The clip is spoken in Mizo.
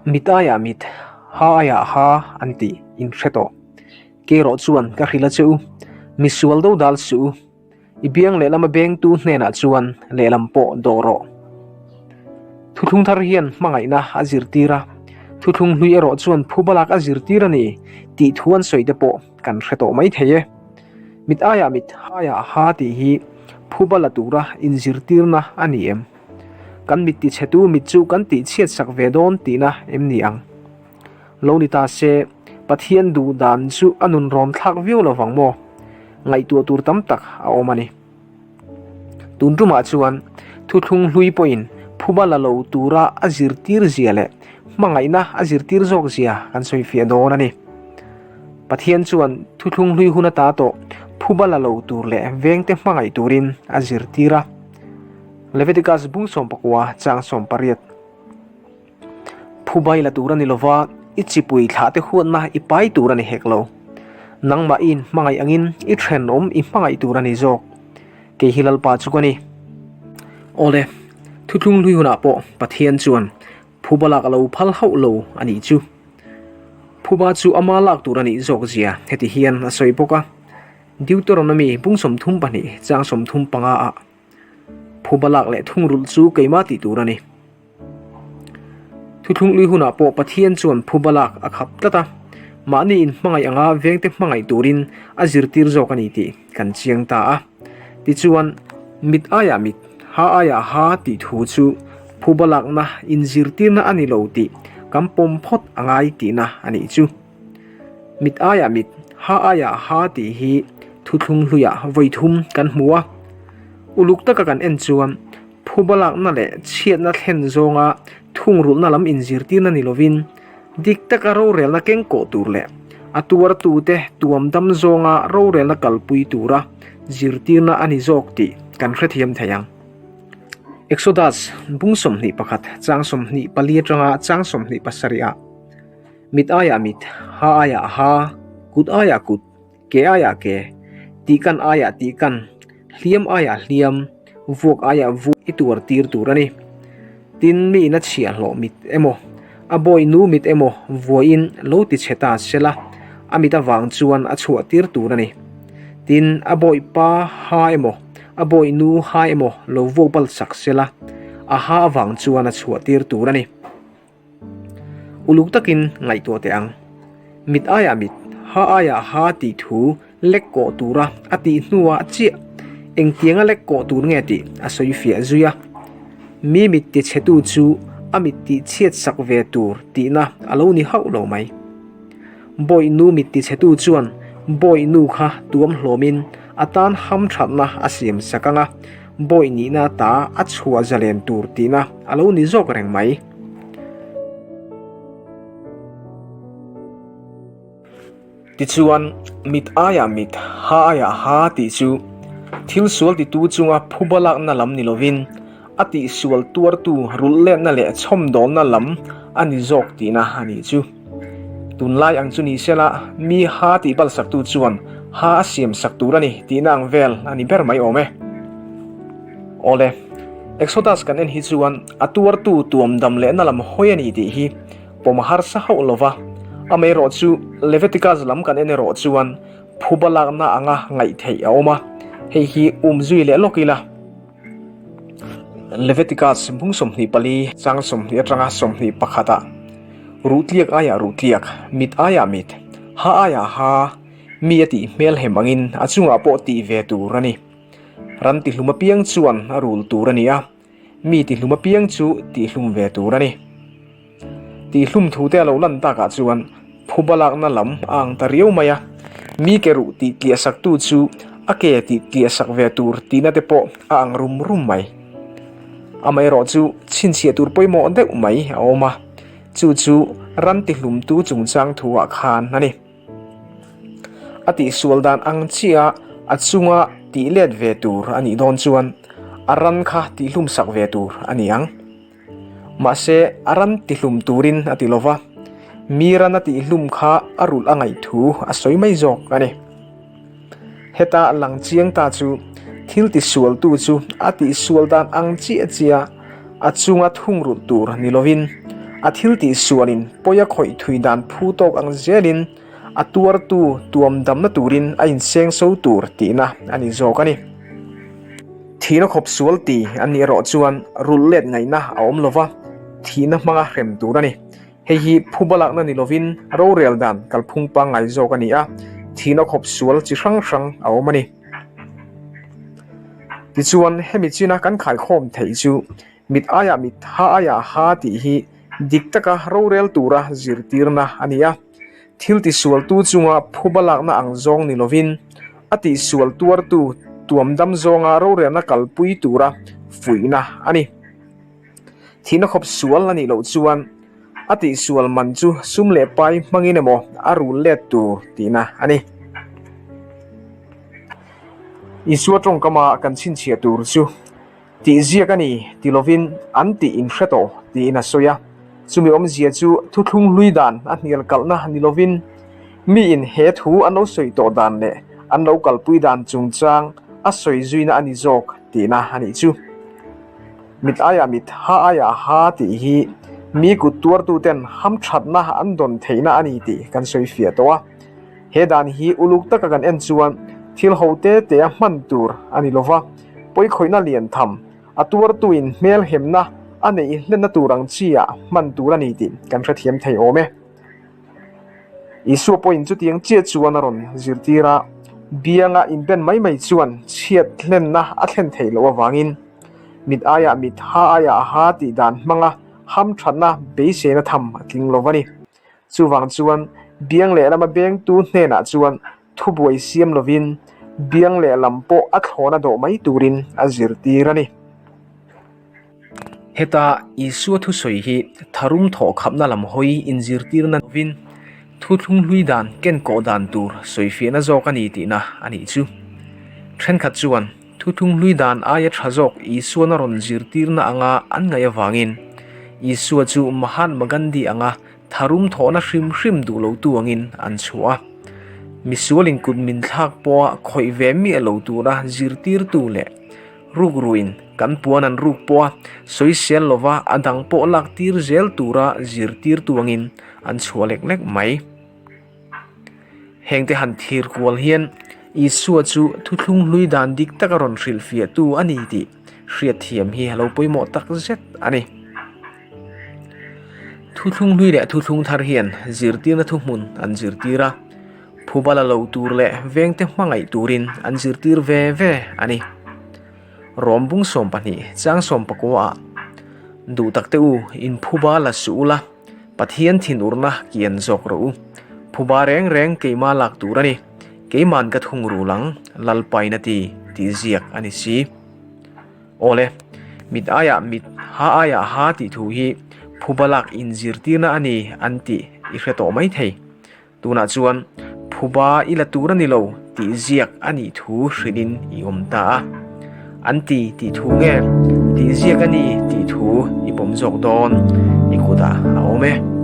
Mit aiah mit, ha aiah ha an tih in hre tawh. Keirawh chuan ka hrilh a che u, misual do dal suh u. I biang lehlama bengtu hnenah chuan lehlam pawh dawh rawh. Thuthlung thar hian hmangaihna a zirtir a, thuthlung hlui erawh chuan phubalak a zirtir a ni tih thu an sawi te pawh kan hre tawh mai thei e. Mit aiah mit, aiah ha tih hi phubala tura inzirtirna a ni em? Kan mit tichhetu mit chu kan tihchhiatsak ve dawn tihna em ni ang? Lo ni ta se, Pathian duh dan chu a nun rawn thlak viau lo vang maw? Ngaihtuah tur tam tak a awm a ni. Tun tumah chuan thuthlung hlui pawhin phuba la lo tura a zirtir zia leh hmangaihna a zirtir zawk zia kan sawi fiah dawn a ni. Pathian chuan thuthlung hlui hun ata tawh phuba la lo tur leh vengte hmangaih turin a zirtir a. Leviticus bung 19 chang 18. Phubai la tur a ni lova, i chipui thlah te huatna i pai tur a ni hek lo. Nangmah i inhmangaih angin i thenawm i hmangaih tur a ni zawk. Kei hi Lalpa chu ka ni. Awle, thuthlung hlui hunah pawh Pathian chuan phuba lak a lo phal hauh lo a nih chu. Phuba chu ama lak tur a nih zawk zia heti hian a sawi bawk a, Deuteronomy bung 32 chang 35 ah. Phuba lak leh thungrulh chu keimah tih tur a ni. Thuthlung lui hunah pawh Pathian chuan phuba lak a khap tlat a, mahni inhmangaih anga vengte hmangaih turin a zirtir zawk a ni tih kan chiang ta a. Tichuan, mit aiah mit, ha aiah ha tih thu chu phuba lakna inzirtirna a ni lo tih kan pawm phawt a ngai tihna a nih chu. Mit aiah mit, ha aiah ha tih hi thuthlung hluiah vawi thum kan hmu a. Uluk taka kan en chuan phuba lakna leh chhiatna thlen zawnga thungrulhna lam inzirtirna ni lovin dik taka rorelna keng kawh tur leh a tuartute tuam dam zawnga rorelna kalpui tura zirtirna a ni zawk tih kan hrethiam thei ang. Exodus bung 21 chang 24 atanga chang 27 ah. Mit aiah mit, ha aiah ha, kut aiah kut, ke aiah ke, tihkan aiah tihkan, hliam aiah hliam, vuak aiah vuak i tuar tir tur a ni. Tin, mi ina chhiahhlawh mit emaw, a bawi nu mit emaw vuahin lo ti chhe ta se la, a mit avang chuan a chhuah tir tur a ni. Tin, a bawi pa ha emaw, a bawi nu ha emaw lo vuak bal sak se la, a ha avang chuan a chhuah tir tur a ni. Uluk takin ngaihtuah teh ang. Mit aiah mit, ha aiah ha tih thu lek kawh tura a tih hnuah chiah engtianga lek kawh tur nge tih a sawi fiah zui a. Mi mit tichhetu chu a mit tihchhiat sak ve tur tihna a lo ni hauh lo mai. Bawih nu mit tichhetu chuan bawih nu kha tuam hlawmin a tan hamthatna a siam sak ang a, bawih nihna ta a chhuah zalen tur tihna a lo ni zawk reng mai. Tichuan, mit aiah mit, ha aiah ha tih chu thil sual titu chunga phuba lakna lam ni lovin a tihsual tuartu rulh letna leh chhawmdawlna lam a ni zawk tihna a nih chu. Tunlai ang chu ni sela, mi ha tih balsaktu chuan ha a siamsak tur a ni tihna ang vel a ni ber mai awm e. Awle, Exodus kan en hi chuan a tuartu tuam dam lehna lam hawi a ni tih hi pawm a harsa hauh lo va, amaherawhchu Leviticus lam kan en erawh chuan phuba lakna anga ngaih theih a awm a, hei hi umzui leh lawk ila. Leviticus bung 24 chang 20 atanga 21 ah Ruhtliak aiah ruhtliak, mit aiah mit, ha aiah ha, mi a tih hmel hem angin a chungah pawh tih ve tur a ni. Ran tihlum apiang chuan a rul tur a ni a, mi tihlum apiang chu tihlum ve tur a ni. Tihlum thute a lo lan takah chuan phuba lakna lam a ang ta riau mai a, mi ke ruh tih tliah saktu chu a ke tih tliah sak ve tur tihna te pawh a ang rum rum mai. Amaherawh chu chhinchhiah tur pawimawh deuh mai a awm a, chu chu ran tihlumtu chungchang thuah khan a ni. A tihsual dan ang chiah a chunga tih let ve tur a nih dawn chuan a ran kha tihlum sak ve tur a ni ang. Mahse, a ran tihlum turin a ti lo va, mi ran a tihlum kha a rulh a ngaih thu a sawi mai zawk a ni. Heta lang chiang ta chu thil tisualtu chu a tihsual dan ang chiah chiah a chunga thungrulh tur ni lovin A thil tih sualin pawi a khawih thui dan phu tawk ang zelin a tuartu tuam damna turin a inseng so tur tihna a ni zawk a ni. Thihna khawp sual ti an nih erawh chuan rulh let ngaihna a awm lova, thihna hmanga hrem tur a ni. Hei hi phuba lakna ni lovin rorel dan kalphung pangngai zawk a ni a, thihna khawp sual chi hrang hrang a awm a ni. Tichuan, hemi china kan khaikhawm theih chu mit aiah mit, ha aiah ha tih hi dik taka rorel tura zirtirna a ni a. Thil tisualtu chunga phuba lakna ang zawng ni lovin, a tihsual tuartu tuamdam zawnga rorelna kalpui tura fuihna a ni. Thihna khawp sual a nih loh chuan a tihsual man chu sum leh pai hmangin emaw a rul let tur tihna a ni. Isua tawngkama kan chhinchhiah tur chu tih ziak a ni ti lovin an tih in hre tawh tiin a sawi a. Chumi awmzia chu thuthlung hlui dan a hnial kalhna ni lovin miin he thu an lo sawi tawh dan leh an lo kalpui dan chungchang a sawi zuina a ni zawk tihna a nih chu. Mit aiah mit, ha aiah ha tih hi mi kut tuartuten hamthatna an dawn theihna a ni tih kan sawi fiah tawh a. He dan hi uluk taka kan en chuan thil ho te te a hman tur a ni lova, pawikhawihna lian tham, a tuartuin hmelhemna a neih hlenna tur ang chi ah hman tur a ni tih kan hrethiam thei awm e. Isua pawhin chutiang chiah chuan a rawn zirtir a, bianga inben mai mai chuan chhiat hlenna a thlen theih loh avangin mit aiah mit, ha aiah ha tih dan hmanga hamthatna beiseina tham a tling lo a ni. Chuvang chuan biang lehlama bengtu hnenah chuan thubuai siam lovin biang lehlam pawh a thlawna dawh mai turin a zirtir a ni. Heta Isua thusawi hi tharum thawh khapna lam hawi inzirtirna lovin thuthlung hlui dan ken kawh dan tur sawifiahna zawk a ni tihna a nih chu. Thenkhat chuan thuthlung hlui dan aia tha zawk Isuan a rawn zirtirna anga an ngaih avangin Isua chu Mahatma Gandhi anga tharum thawhna hrim hrim duh lotu angin an chhuah a. Misualin kut min thlak pawha khawih ve miah lo tura zirtirtu leh Rukruin kan puan an ruk pawh a, sawisel lova a dang pawh lak tir zel tura zirtirtu angin an chhuah lek lek mai. Hengte han thir kual hian Isua chu thuthlung hlui dan dik taka rawn hrilhfiahtu a ni tih hriatthiam hi a lo pawimawh tak zet a ni. Thuthlung hlui leh thuthlung thar hian zirtirna thuhmun an zirtir a, Phuba la lo tur leh vengte hmangaih turin an zirtir ve ve a ni. Rawm bung 12 chang 19 ah Duh takte u, in phuba la suh ula, Pathian thinurna kian zawk rawh u. Phuba reng reng keima lak tur a ni, keiman ka thung rul ang, Lalpain a ti, tih ziak a ni si. Awle, mit aiah mit, ha aiah ha tih thu hi phuba lak inzirtirna a ni an tih i hre tawh mai thei. Tunah chuan phuba i la tur a ni lo tih ziak a nih thu hrilhin i awm ta a. An ti tih thu nge tih ziak a ni tih thu i pawm zawk dawn i kutah a awm e.